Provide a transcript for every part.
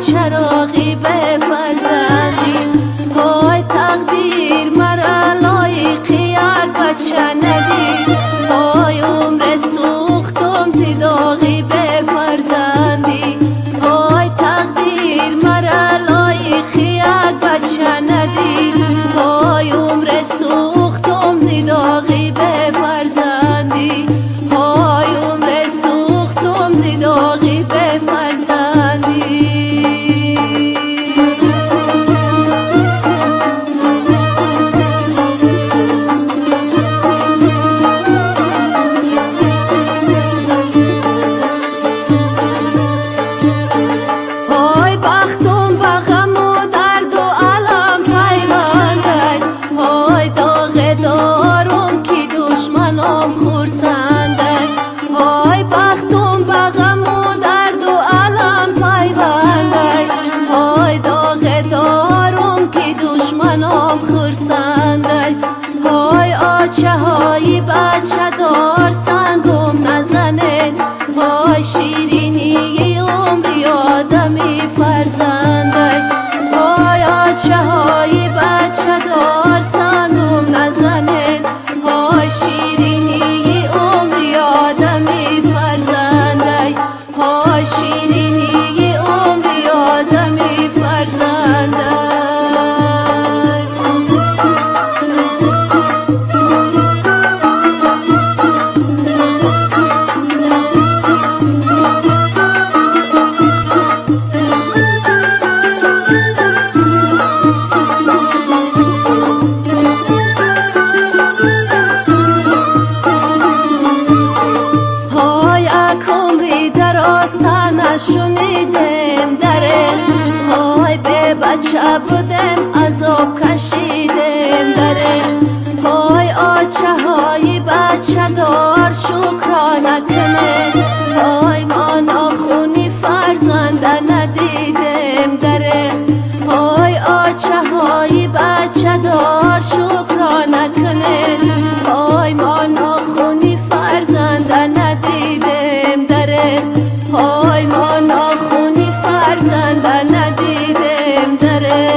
چراغی به فرزندی، های تقدیر مرا لایق یک بچه ندی، های عمر سوختم زی داغی به فرزندی، های تقدیر مرا لایق یک بچه ندی، های عمر سوختم زی داغی به فرزندی، های عمر سوختم زی داغی به فرزندی. های بچه دار سنگم نزنه، های شیرینی عمری آدمی فرزنده، های آچه های بچه دار سنگم نزنه، های شیرینی عمری آدمی فرزنده، های شیرینی عمری آدمی فرزنده. شنیدم دره، های به بچه بودم عذاب کشیدم دره، های آچه های بچه دار شکرانه کنه، های ما ناخونی فرزنده ندیدم دره، های آچه های بچه دار شکرانه کنه، های ما ناخونی فرزنده ندیدم دره، های ما ناخونی فرزنده ندیدم دره.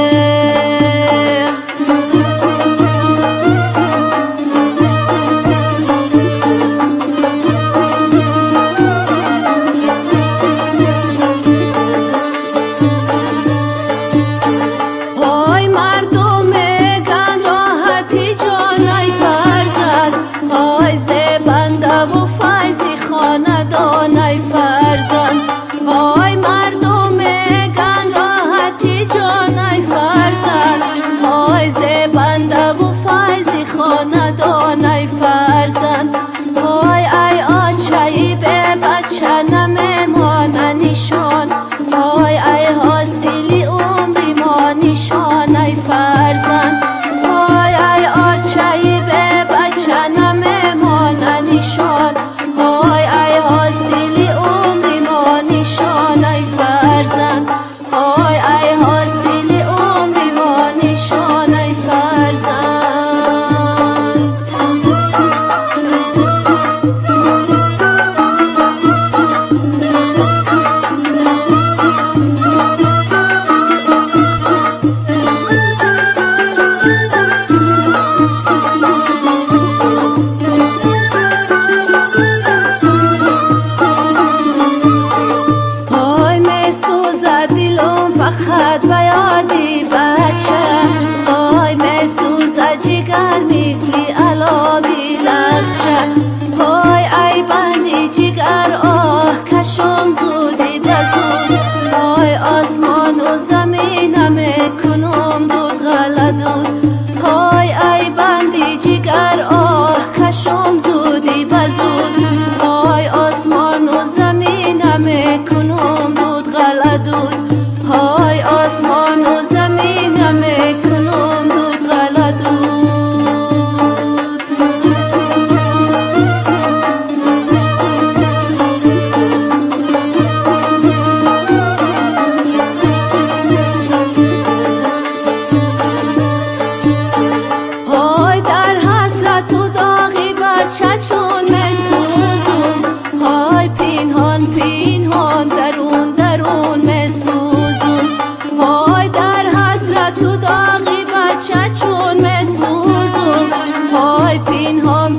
های مردم میگن راحتی جانای فرزند، های زبنده و فیضی خاندانای فرزند، های مردم میگن راحتی جانای فرزند، های زبنده و فیضی خاندانای فرزند، های ای آچه‌ای به بچه نمیمانه نشان، های ای حاصلی عمری ما نشانای فرزند، های ای آچه‌ای به بچه نمیمانه نشان، های ای حاصلی عمری ما نشانای فرزند، های ای حاصلی عمری ما نشانای فرزند. ҷон дарун дарун месӯзум. Ҳой дар ҳасрату доғи бача чун месӯзум. Ҳой пинҳон